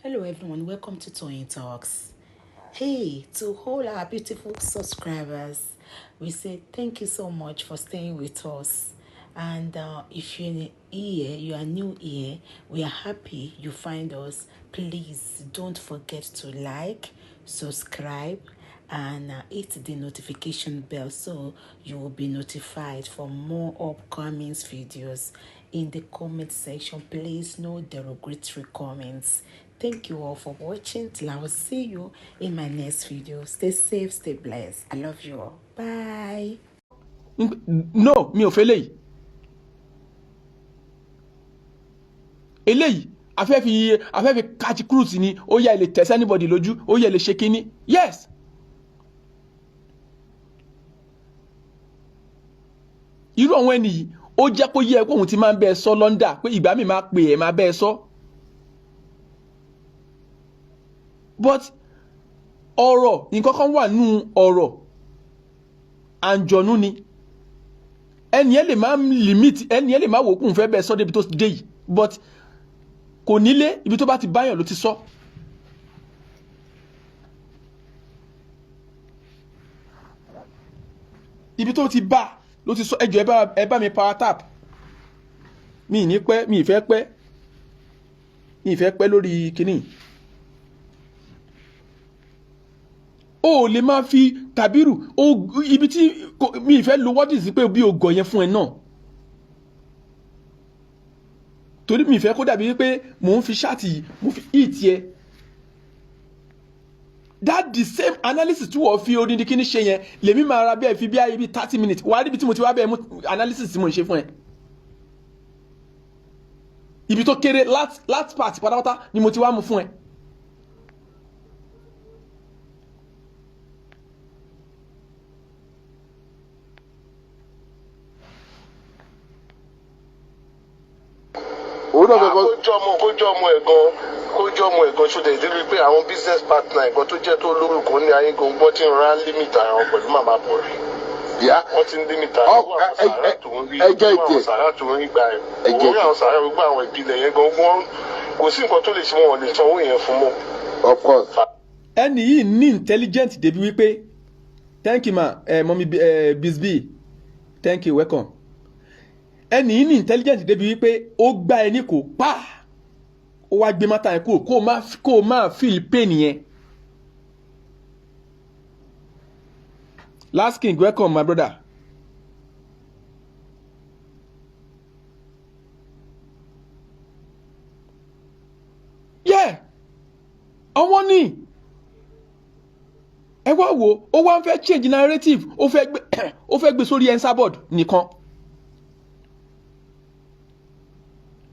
Hello everyone, welcome to Toyeen Talks. Hey, to all our beautiful subscribers, we say thank you so much for staying with us. And if you're here, you are new here, we are happy you find us. Please don't forget to like, subscribe, and hit the notification bell so you will be notified for more upcoming videos. In the comment section, please, no derogatory comments. Thank you all for watching. Till I will see you in my next video. Stay safe, stay blessed. I love you all. Bye. No, mi ò fẹ́ léyìí. Eléyìí afẹ́ fi catch cruise ni. Ó yẹ lè tẹ̀sí anybody lójú, ó yẹ lè ṣe kínní. Yes, irú àwọn ẹni yìí, ó jẹ́ kó yẹ kó òun ti máa ń bẹ́ ẹ sọ lọ́ndà pé ìgbà mi máa pè é, máa bẹ́ ẹ sọ. But ọ̀rọ̀ nǹkan kan wà nínú ọ̀rọ̀ àǹjọ̀nú ni. Ẹni ẹ lè má limit, ẹni ẹ lè má wò kóun fẹ́ bẹ́ẹ̀ sọ débi tó dé yìí, but kò nílé ibi tó bá ti báyàn ló ti sọ. Ibi tó ti bá ló ti sọ. Ẹ jọ̀ọ́, ẹ bá mi power tap. Mi ní pẹ́, mi ì fẹ́ pẹ́, mi ì fẹ́ pẹ́ lórí kínní. O ò lè máa fi Kàbírù o ibi tí mi ì fẹ́ lo wọ́dì sí pé bí o gọ̀ yẹn fún ẹ náà, torí mi ì fẹ́ kó dàbí wípé mò ń fi chat mo fi hit yẹ. That the same analysis tí wọ́n fi odindi kíní ṣe yẹn, lèmi máa ra bẹ́ẹ̀ fi bí ayé bí 30 minutes wàá rí ibi tí mo ti wá bẹ́ẹ̀ mú analysis tí mo ń ṣe fún ẹ. Ibi tó kéré, last last part pátápátá ni mo ti wá mú fún ẹ. Òun náà fẹ́ kọ́. Kójọ́ ọmọ ẹ̀ gan, kójọ́ ọmọ ẹ̀ gan, ṣó dẹ̀ débi pé àwọn business partner ẹ̀ gan tó jẹ́ tó lórúkọ ní ayé gan gbọ́ tí ń ra limit ara wọn pẹ̀lú màmá bọ̀rẹ̀. Wọ́n ti ń limit ara wọn. Àwọn sàárà tó ń rí ẹ jẹ́ àwọn ìtẹ̀. sàárà tó ń rí gbà ẹ̀ Ẹ jẹ́ òun rí àwọn sàárà, gbogbo àwọn ìbílẹ̀ yẹn gan, wọ́n kò sí nǹkan tó lè ṣe, wọn ò lè sanwó yẹn fún mọ́. Of course. Ẹni yìí ní intelligent débi wípé, thank you ma, mummy Bisby, thank you, welcome. Ẹni yìí ní intelligent débi wípé ó gbá ẹni kò pa, ó wá gbé matter yẹn kúrò kó o má feel pain yẹn. Last King, welcome, my brother. Yeah, àwọn ní ẹ wá wo, ó wá ń fẹ́ change narrative, ó fẹ́ gbé sórí Esabod nìkan,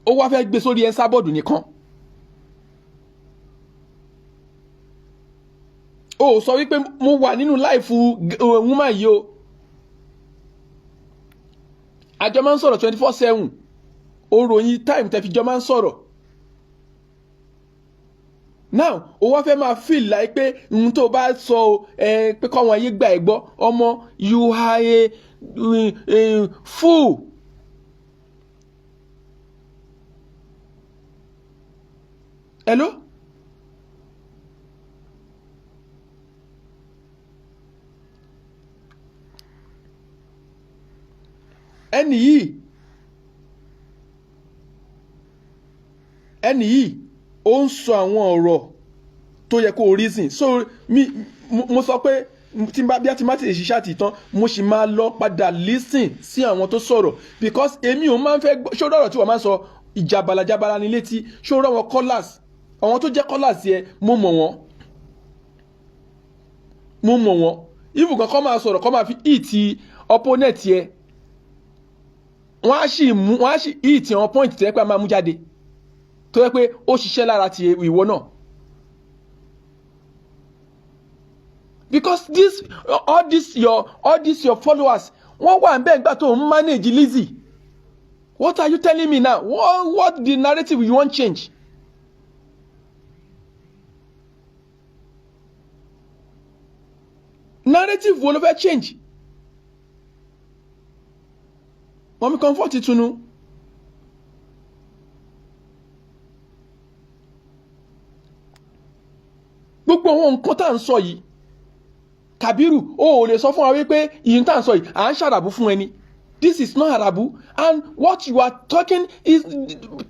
ó wá fẹ́ gbé sórí Esabod nìkan. Ó sọ wípé mo wà nínú life woman yìí o, àjọ máa ń sọ̀rọ̀ 24/7. Ó ròyìn time tẹ́ fi jọ máa ń sọ̀rọ̀. Now o wá fẹ́ máa feel like pé ohun tó bá sọ o ẹ pé kọ́ àwọn ayé gbà ẹ gbọ́. Ọmọ, you are a fool. Hello? Ẹni yìí ó ń sọ àwọn ọ̀rọ̀ tó yẹ kó o reason. So mi mo sọ pé tí n bá bí a ti má ti ṣiṣẹ́ àti ìtàn, mo sì máa lọ padà listen sí àwọn tó sọ̀rọ̀, because èmi ò máa ń fẹ́ gbọ́. Ṣé ọ̀rọ̀ tí wọ́n máa ń sọ ìjàbàlà jàbàlà ní létí? Ṣé ó rọ̀ wọn callers, àwọn tó jẹ́ callers yẹ, mo mọ̀ wọ́n, mo mọ̀ wọ́n. Even kan kọ́ máa sọ̀rọ̀, kọ́ máa fi hit opponent yẹ, wọ́n á sì mú, wọ́n á sì hit àwọn point tó yẹ pé a máa mú jáde, tó yẹ pé ó ṣiṣẹ́ lára ti ìwọ náà, because this all this your followers, wọ́n wà ń bẹ́ẹ̀ gbà tó ń manage Lizzy. What are you telling me now? What the narrative you wan change? Narrative wo ló fẹ́ change? Mummy Comfort Ìtùnú. Gbogbo àwọn nǹkan tá à ń sọ yìí, Kabiru, o ò lè sọ fún wa wípé ìyìn tá à ń sọ yìí, à ń ṣàràbù fún ẹni. This is not àràbù, and what you are talking is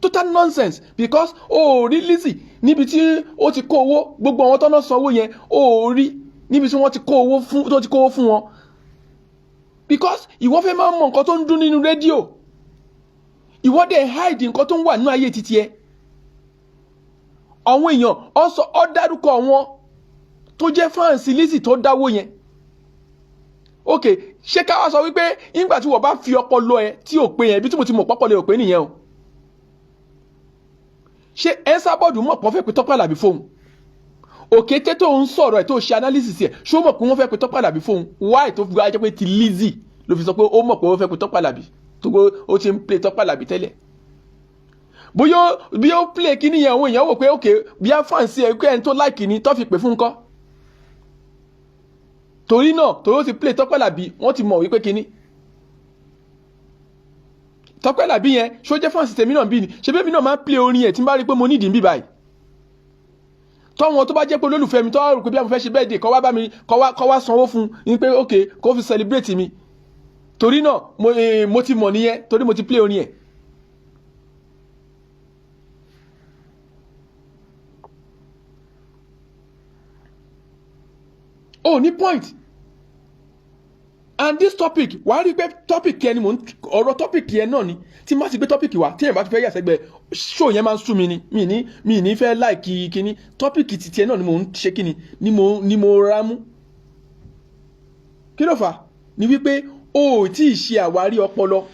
total nonsense, because o ò rí Lizzy níbi tí ó ti kó owó. Gbogbo àwọn tó náà sanwó yẹn, o ò rí níbi tí wọ́n ti kó owó fún, tó ti kó owó fún wọn, because ìwọ fẹ́ máa mọ nǹkan tó ń dún nínú rédíò. Ìwọ dẹ̀ hide nǹkan tó ń wà nínú ayé títí ẹ. Àwọn èèyàn ọ sọ, ọ dárúkọ àwọn tó jẹ́ fans Lizzy tó dáwó yẹn. Ok, ṣé ká wá sọ wípé nígbà tí wọ́n bá fi ọpọlọ ẹ tí ò pé yẹn, ibi tí mo ti mọ̀ pọ́pọ́lọ ẹ ò pé nìyẹn o? Ṣé Esabod mọ̀ pọ́n fẹ́ pé Tọ́pẹ́ Àlàbí fóun? Òkété tó ń sọ̀rọ̀ ẹ̀, tó ṣe analysis ẹ̀, ṣó mọ̀ pé wọ́n fẹ́ pé Tọ́pẹ́ Àlàbí fóun? Why tó fi wá jẹ́ pé ti Lizzy ló fi sọ pé ó mọ̀ pé wọ́n fẹ́ pé Tọ́pẹ́ Àlàbí, tó gbó ó ti ń play Tọ́pẹ́ Àlàbí tẹ́lẹ̀? Bóyá bí ó play kíní yẹn, àwọn èèyàn wò pé ok, bí a fans ẹ pé ẹni tó like ni tó fi pè fún ńkọ́. Torí náà, torí ó ti play Tọ́pẹ́ Àlàbí, wọ́n ti mọ̀ wípé kíní Tọ́pẹ́ Àlàbí yẹn, ṣó jẹ́ fans tèmi náà bí ni? Ṣé bẹ́ẹ̀ mi náà máa ń play orin ẹ̀ tí n bá rí i pé mo nídìí ń bí báyìí, tọ́wọ́n tó bá jẹ́ pé olólùfẹ́ mi tó wá rò pé bí a fẹ́ ṣe birthday, kọ́ wá bá mi, kọ́ wá sanwó fún un ní pé ok, kó fi celebrate mi. Torí náà mo ti mọ̀ nìyẹn, torí mo ti play orin ẹ̀. Oh, ní point. And this topic, wàá rí i pé topic yẹn ni mò ń ọ̀rọ̀, topic yẹn náà ni tí má ti gbé topic wá, tí èèyàn bá ti fẹ́ yà sẹ́gbẹ́ show yẹn, máa ń sú mi ni. Mi ní fẹ́ like kíní topic titi yẹn náà ni mò ń ṣe kíni ni mo rá mú. Kí ló fà á? Ni wípé o ò tí ì ṣe àwárí ọpọlọ.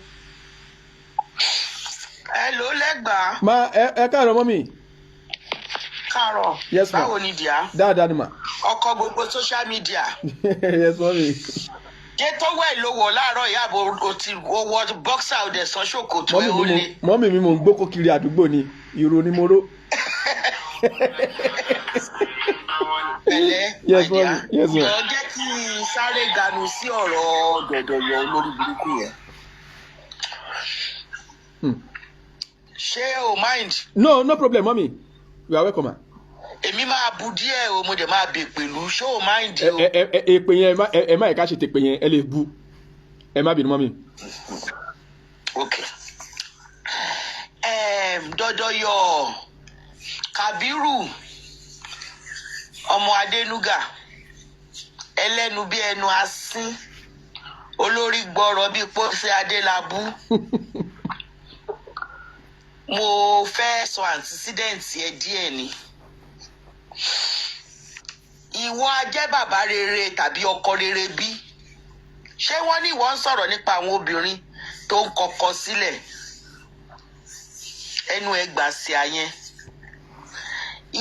Ẹ ló lẹ́gbàá. Ma, ẹ káàárọ̀, mummy. Káàárọ̀. Yes, ma. Báwo ni, dear? Dáadáa ni, ma. Ọkọ gbogbo social media. Yes, mummy. Jẹ́ tọ́wọ́ ẹ̀ ló wọ̀ láàárọ̀ ìyá àbò, o ti o wọ boxer, o dẹ̀ sán ṣòkòtò mọ́mì ẹ̀ ó mi le. mo mummy mi, mò ń gbókò kiri àdúgbò ni, ìró ni mo ró. Pẹ̀lẹ́. Yes, my dear. mummy. Yes, ma. Jọ̀ọ́, jẹ́ kí n sáré ganu sí ọ̀rọ̀ dọ̀dọ̀yọ̀ olórí burúkú yẹn. Ṣé o mind? No, no problem, mummy. You are welcome, ma. Èmi máa bu díẹ̀ o, mo dẹ̀ máa bè pẹ̀lú. Ṣé o mind ẹ o? Ẹ èpè yẹn, ẹ má yẹ ká ṣe tèpè yẹn, ẹ lè bu, ẹ má bínú, mummy. Ok. Dọ̀dọ̀yọ̀ Kabiru ọmọ Adénúgà, ẹlẹ́nu bí ẹnu asín, olórí gbọ́rọ̀ bíi pósí Adélábù, mo fẹ́ sọ antecedent ẹ díẹ̀ ni. Ìwọ ajẹ́ bàbá rere tàbí ọkọ rere bí? Ṣé wọ́n ní ìwọ ń sọ̀rọ̀ nípa àwọn obìnrin tó ń kọkọ sílẹ̀, ẹnu ẹ gbà sí àyẹn.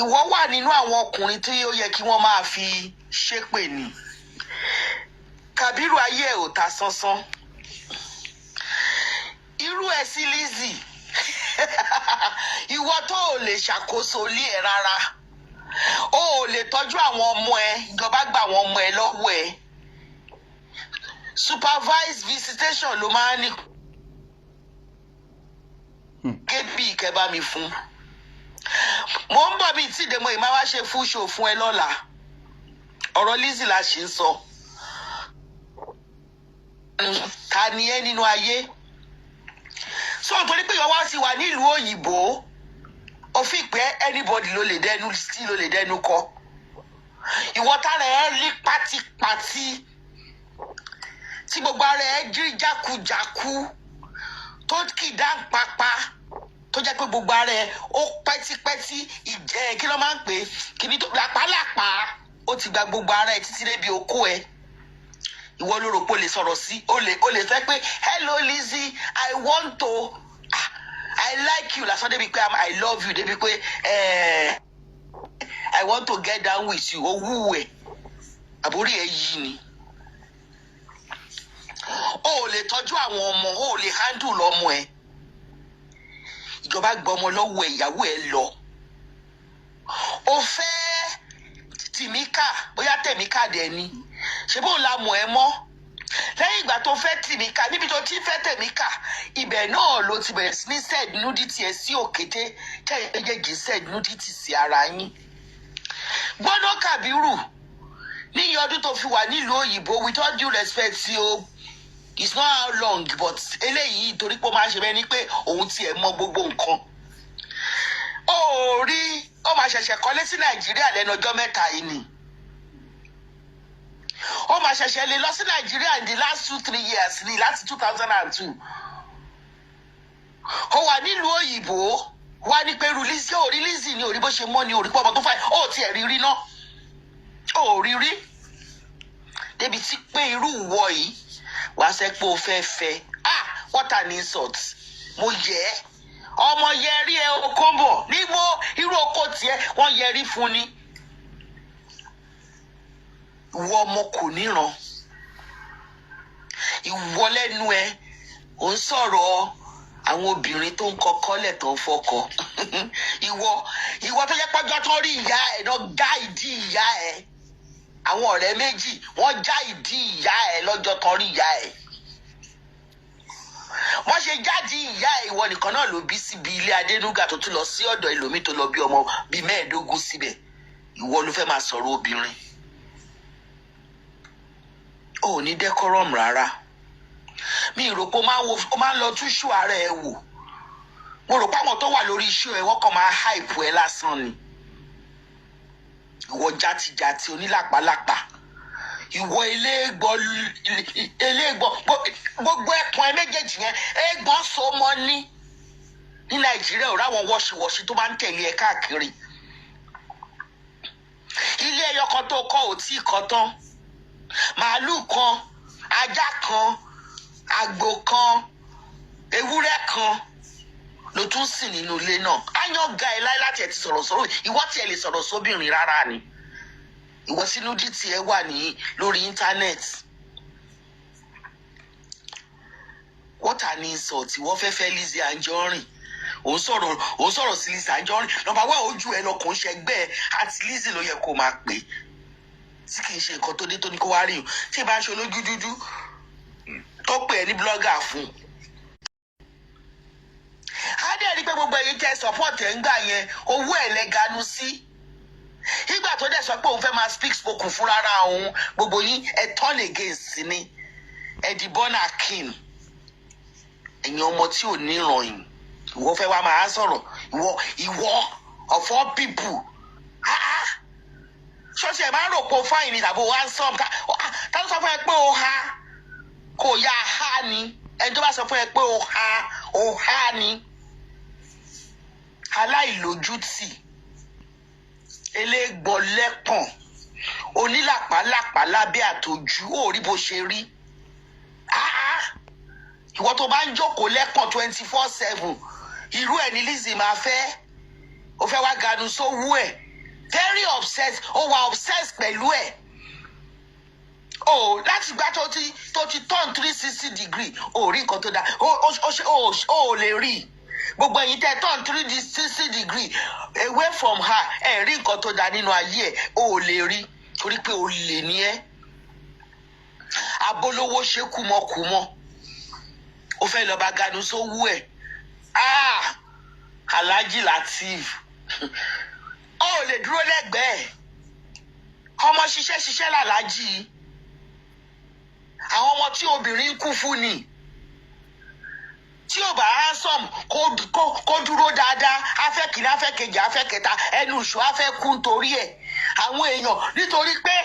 Ìwọ wà nínú àwọn ọkùnrin tí ó yẹ kí wọ́n máa fi ṣépè ní. Kàbírù, ayé ẹ ò ta sánsán. Irú ẹ sí Lizzy, ìwọ tó ò lè ṣàkóso ilé ẹ rárá, o ò lè tọ́jú àwọn ọmọ ẹ, ìjọba gba àwọn ọmọ ẹ lọ́wọ́ ẹ, supervised visitation ló máa ń ní kébì ìkẹbà mi fún. Mo ń bọ̀ bíi tí ìdèmọ̀ ìmáa wá ṣe full show fún ẹ lọ́la. Ọ̀rọ̀ Lizzy la ṣì ń sọ. Ta ni ẹ nínú ayé? So torí pé ìwọ ti wà nílùú òyìnbó, ó fi pé anybody ló lè dẹnu sí, ló lè dẹnu kọ. Ìwọ tára ẹ rí pátípátí, tí gbogbo ara ẹ jí jákujàku, tó kì dáńpápá, tó jẹ́ pé gbogbo ara ẹ ó pẹ́típẹ́tí, ìjẹ́ kí ló máa ń pè é, kìíní tó làpálàpá, ó ti gba gbogbo ara ẹ títí débi okó ẹ. Ìwọ ló rò pé o lè sọ̀rọ̀ sí, o lè sọ pé hello Lizzy, I want to, ah, I like you lásán, débi pé I love you, débi pé I want to get down with you. Owó ẹ àbórí ẹ yí ni. O ò lè tọ́jú àwọn ọmọ, o ò lè handle ọmọ ẹ. Ìjọba gbọ́ ọmọ lọ́wọ́ ẹ, ìyàwó ẹ lọ. O fẹ́ Tìmíkà, bóyá Tẹ̀míkà dẹ̀ ni, ṣé bóun la mọ̀ ẹ́ mọ́? Lẹ́yìn ìgbà tó fẹ́ Tìmíkà, níbi tó ti fẹ́ Tẹ̀míkà, ibẹ̀ náà ló ti bẹ̀rẹ̀ sí ní send nudity ẹ̀ sí òkété, tẹ̀yìn méjèèjì send nudity sí ara yín. Gbọ́dọ̀ Kàbírù, níyì ọdún tó fi wà nílùú òyìnbó, with all due respect sí o, it's not how long, but eléyìí, torí pé ó máa ń ṣe bẹ́ẹ̀ ni pé òun tiẹ̀ mọ gbogbo nǹkan. Ó rí, ó máa ṣẹ̀ṣẹ̀ kọ́lé sí Nàìjíríà lẹ́nu ọjọ́ 3 yìí ni. Ó máa ṣẹ̀ṣẹ̀ lè lọ sí Nàìjíríà in the last 2-3 years ní láti 2002. Ó wà nílùú òyìnbó, wá ní pé release ó release ní orí bó ṣe mọ́ ní orí pọ̀ ọmọ tó fà ó tiẹ̀ rí rí náà, ó rí rí débi tí pé irú ìwọ yìí wàá sẹ́ pé o fẹ́ fẹ́. Ah, what an insult! Mo yẹ ẹ́, ọmọ yẹrí ẹ oko ń bọ̀ níbo irú oko tiẹ̀ wọ́n yẹrí fún ni. Ìwọ ọmọ kò níran, ìwọ lẹ́nu ẹ ò ń sọ̀rọ̀ àwọn obìnrin tó ń kọkọ́lẹ̀ tó ń fọkọ. Ìwọ tó jẹ́ pọ́jọ́ tó rí ìyá ẹ̀ náà gá ìdí ìyá ẹ̀, àwọn ọ̀rẹ́ méjì wọ́n já ìdí ìyá ẹ̀ lọ́jọ́ tó rí ìyá ẹ̀, wọ́n ṣe jáde ìyá ẹ̀. Ìwọ nìkan náà ló bí síbi ilé Adénúgà tó tún lọ sí ọ̀dọ̀ ẹlòmíì tó lọ bí ọmọ bíi 15 síbẹ̀. Ìwọ ló fẹ́ máa sọ̀rọ̀ obìnrin. Ò ní decorum rárá. Mi rò pé ó máa ń wo, ó máa ń lọ tún show ara ẹ wò. Mo rò pé àwọn tó wà lórí show ẹ, wọ́n kàn máa hype ẹ lásán ni. Ìwọ játijàti onílàpálàpà, ìwọ eléègbọ eléègbọ, gbogbo ẹpọn ẹ méjèèjì yẹn ẹgbọn so mọ ní Nàìjíríà ò ráwọn wọṣíwọṣí tó máa ń tẹ̀lé ẹ káàkiri. Ilé ẹyọ kan tó kọ́ ò tí ì kọ́ tán, màálù kan, ajá kan, àgbò kan, ewúrẹ́ kan ló tún sìn nínú ilé náà. Áyán ga ẹ láì láti ẹ ti sọ̀rọ̀ sọ̀rọ̀. Ìwọ tiẹ̀ lè sọ̀rọ̀ sóbìnrin rárá ni? Ìwọ sínú dí ẹ wà ní lórí íńtánẹ́ẹ̀tì. What an insult! Ìwọ fẹ́ fẹ́ Lizzy Anjorin, ò ń sọ̀rọ̀ sí Lizzy Anjorin. Number one, ojú ẹ lọ, kò ń ṣẹgbẹ́ ẹ àti Lizzy ló yẹ kó máa pè tí kì í ṣe nǹkan tó dé tó ní kó wá rí o, tí ì bá ń ṣe olójú dúdú tó pè é ní blogger fún un. Á dẹ̀ rí pé gbogbo ẹ̀yin tẹ́ support ẹ̀ ń gbà yẹn, owó ẹ̀ lẹ́ganu sí. Ìgbà tó dẹ̀ sọ pé òun fẹ́ máa speak spoken fún rárá òun, gbogbo yín ẹ turn against ni, ẹ di born akin. Ẹ̀yin ọmọ tí ò ní ìrànyìn, ìwọ fẹ́ wá máa sọ̀rọ̀. Ìwọ of all people, ah ah, ṣọ́ọ̀ṣì ẹ̀ máa ń rò pé o fine ni tàbí o handsome? Ta ló sọ fún ẹ pé o ha kò yá ha ni? Ẹni tó bá sọ fún ẹ pé o ha, o ha ni. Aláìlójútì, elégbọlẹ́pọ̀n, onílàpálàpá lábẹ́ àtòjú, ó rí bó ṣe rí. Ah ah, ìwọ tó bá ń jókòó lẹ́pọ̀n 24/7, irú ẹ̀ ní Lizzy máa fẹ́. Ó fẹ́ wá ganu sówú ẹ̀, very obsessed, ó wà obsessed pẹ̀lú ẹ̀ o. Láti gbá tó ti turn 360 degree, o rí nǹkan tó dáa, o o o lè rí. Gbogbo ẹ̀yin tẹ́ turn 360 degree away from her, ẹ̀ rí nǹkan tó dáa nínú ayé ẹ̀, o lè rí torí pé o lè ní ẹ́. Abolówó ṣe kúmọkùmọ, ó fẹ́ lọ́ọ́ bá ganu sówú ẹ̀. Ah, Alhaji Lateef, ó lè dúró lẹ́gbẹ̀ẹ́ ọmọ ṣiṣẹ́ ṣiṣẹ́ làlájì. Àwọn ọmọ tí obìnrin ń kú fún ni, tí ò bá handsome, kó dúró dáadáa, afẹ́ kìíní, afẹ́ kejì, afẹ́ kẹta, ẹnu ìṣó afẹ́ kú nítorí ẹ̀. Àwọn èèyàn, nítorí pé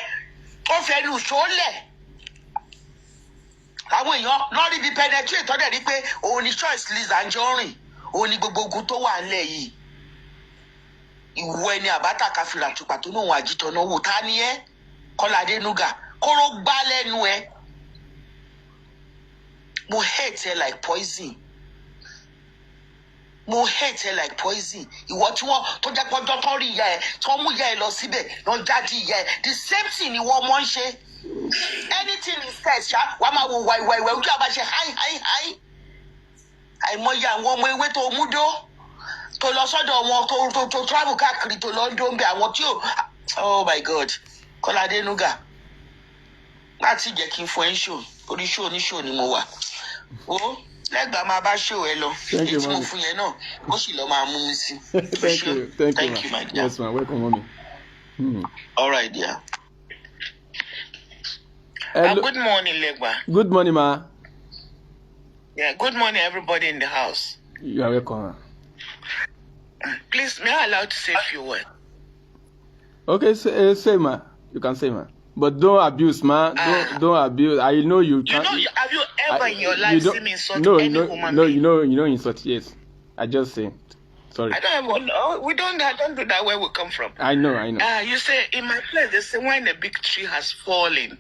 ó fẹ́ ẹnu ìṣó lẹ̀, àwọn èèyàn lọ́rí bíi penetrate tọ́dẹ̀ rí pé òun ni choice Lizzy Anjorin, òun ni gbogbo ogun tó wà ńlẹ̀ yìí. Ìwọ ẹni àbáta káfíńrà tùpà tó ní òun àjítọ̀nà wò, ta ni ẹ́? Kọ́lá Adénúgà, kóró gbá lẹ́nu ẹ. Mo hate ẹ like poison, mo hate ẹ like poison. Ìwọ tí wọ́n tó jẹ́ pọ́jọ́ tó rí ìyá ẹ, tí wọ́n mú ìyá ẹ lọ síbẹ̀ lọ jáde ìyá ẹ, the same thing ni wọ́n mọ̀ ń ṣe. Anything is test ṣá, wàá máa wo wàìwàìwà ojú àbáṣe háì háì háì. Àìmọye àwọn ọmọ ewé tó mú dó tó lọ sọ́dọ̀ wọn, tó travel káàkiri, tó lọ ń dó ń bẹ àwọn tí ò. Oh my God, Kọ́lá Adénúgà, láti jẹ́ kí n fún ẹ ń ṣò orí ṣò oníṣò ni mo wà ó lẹ́gbàá, máa bá ṣò ẹ lọ. Thank you, Èyí tí mo mommy. fún yẹn náà, ó sì lọ máa mú mi sí. Thank you, thank you, Thank you, ma. my dear. Yes, ma. Welcome, mommy. All right, dear. Hello. Good morning, Legba. Good morning, ma. Yeah, good morning, everybody in the house. You are welcome. Please, may I allow to say a few words? Okay, say, ma. You can say, ma. But don't abuse, ma. Don't abuse. I know you can't. You know, have you ever in your life seen me insult any woman? No, you know insult. Yes, I just say. Sorry. I don't have. No, we don't. I don't do that where we come from. I know. You say in my place, they say when a big tree has fallen,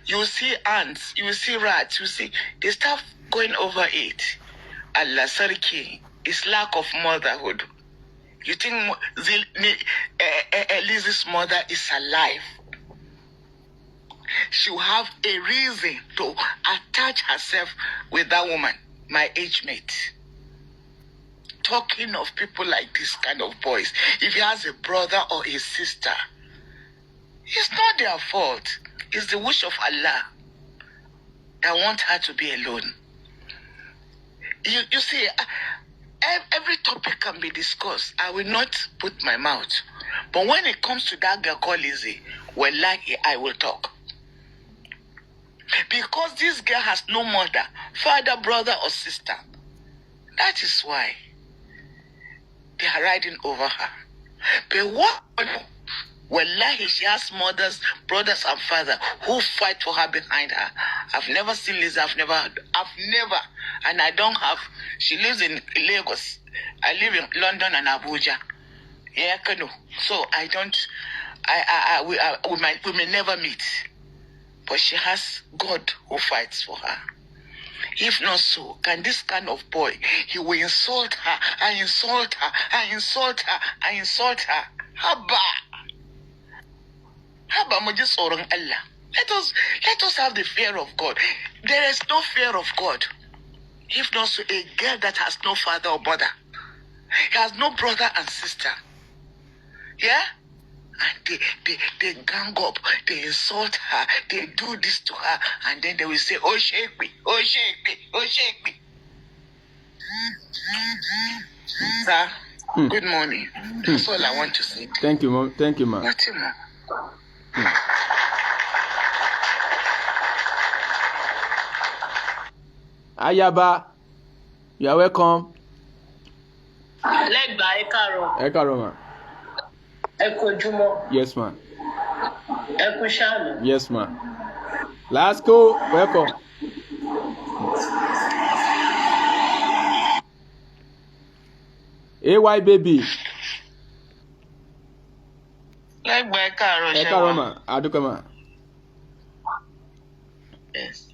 you see ants, you see rats, you see they start going over it. Allah Sarki, it's lack of motherhood. You think Lizzie's mother is alive? She will have a reason to attach herself with that woman, my age mate. Talking of people like this kind of boys, if he has a brother or a sister, it's not their fault. It's the wish of Allah that want her to be alone. You see, every topic can be discussed. I will not put my mouth. But when it comes to that girl called Lizzie, well, like I will talk. Because this girl has no mother, father, brother, or sister. That is why they are riding over her. But what? Wallahi, she has mothers, brothers, and father who fight for her behind her. I've never seen Lizzie. I've never, and I don't have. She lives in Lagos. I live in London and Abuja. Yeah, Kano. So I don't. We may never meet. But she has God who fights for her. If not so, can this kind of boy, he will insult her, and insult her, and insult her, and insult her. Haba. Haba mu ji tsoron Allah. Let us have the fear of God. There is no fear of God. If not so, a girl that has no father or mother, he has no brother and sister. Yeah? And they gang up, they insult her, they do this to her, and then they will say, oh, shake me, oh, shake me, oh, shake me. Sir, good morning. That's all I want to say. Thank you, ma'am. Thank you, ma'am. Nothing more. Ayaba, you are welcome. Legba, ẹ káàárọ̀. Ẹ káàárọ̀, ma. Ẹ kú ojúmọ́. Yes, ma. Ẹ kú ṣáàlù. Yes, ma. Lasco, welcome. AY baby. Legba, ẹ káàárọ̀, ṣé wà? Ẹ káàárọ̀, ma. Adúpẹ́, ma. Yes.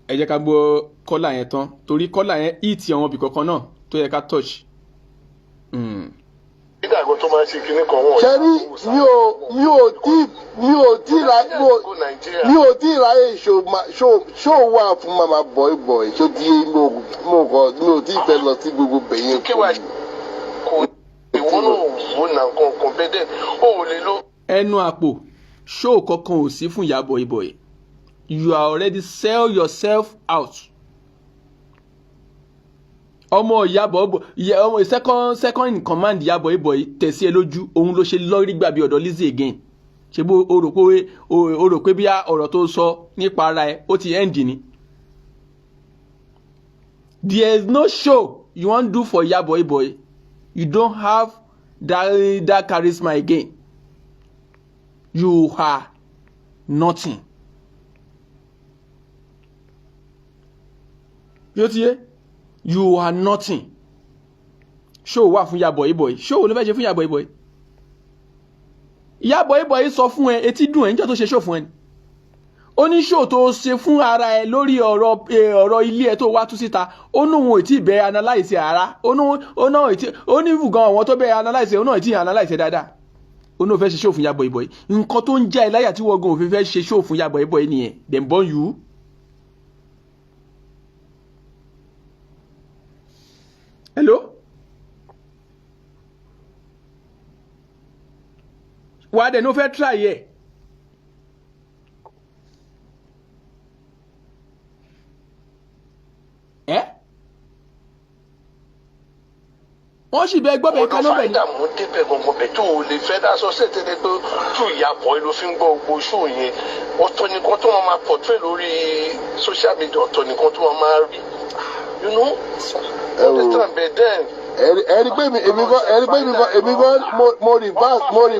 Ẹ jẹ́ ká gbọ́ kọ́là yẹn tán torí kọ́là yẹn ìtì àwọn ibì kankan náà tó yẹ ká touch. Nígbàgbọ́ tó máa ń ṣe kinní kan wọ́n. Ṣẹ́rí mi ò tí ráyè ṣó wà fún mama boy boy ṣó ti yé mi ò tí fẹ́ lọ sí gbogbo bẹ̀yẹn. Kò ìwọ náà wò náà kankan bẹ́ẹ̀ dẹ́ o ò lè lọ. Ẹnu àpò ṣó kankan ò sí fún ìyá boy boy. You are already sell yourself out. Ọmọ Ìyábọ̀ ọmọ second in command Ìyábọ̀ Ìbọ̀ tẹ̀sí ẹ lójú òun ló ṣe lọ́rí gbàbí ọ̀dọ̀ Lizzy again. Ṣé bó o rò pé bí ọ̀rọ̀ tó sọ nípa ara ẹ ó ti end ni. There is no show you wan do for Ìyábọ̀ Ìbọ̀. You don't have that charisma again. You are nothing. Yóò ti yé? You are nothing. Ṣó wà fún Ìyábọ̀ Ìbọ̀ yìí? Ṣó ló fẹ́ ṣe fún Ìyábọ̀ Ìbọ̀ yìí? Ìyábọ̀ Ìbọ̀ yìí sọ fún ẹ, etí dùn ẹ níjọ́ tó ṣe ṣó fún ẹ ni. Ó ní ṣó tó ṣe fún ara ẹ lórí ọ̀rọ̀ ilé ẹ tó wá tú síta. Ó ní òun ò tí ì bẹ analyse ara. Ó ní gan àwọn tó bẹ analyse, ó náà tí ì analyse dáadáa. Ó ní ó fẹ́ ṣe ṣó fún Ìyábọ̀ Ìbọ̀ yìí. Nǹkan tó ń já ẹ láyà tí wọ́n gan òfin fẹ́ ṣe ṣó fún Ìyábọ̀ Ìbọ̀ yìí nìyẹn. Dem born you. Hello? Wà á dẹ̀ ní ó fẹ́ try ẹ̀. Ẹ́? Wọ́n sì bẹ gbọ́ bẹ́ẹ̀ Ọ̀dọ̀ kaná bẹ̀ ni. Farida mú débẹ̀ gangan bẹ̀ tó o lè fẹ́ dá sọ sí tẹ́lẹ̀ pé tó ìyàpọ̀ ẹ ló fi ń gbọ́ gbogbo ṣó yẹn. Ọ̀tọ̀ nìkan tó máa portray lórí social media, ọ̀tọ̀ nìkan tó máa rí. You know? Ẹ wò. Understand? But then Ẹ rí pé èmi gan, ẹ rí pé èmi gan mo reverse lórí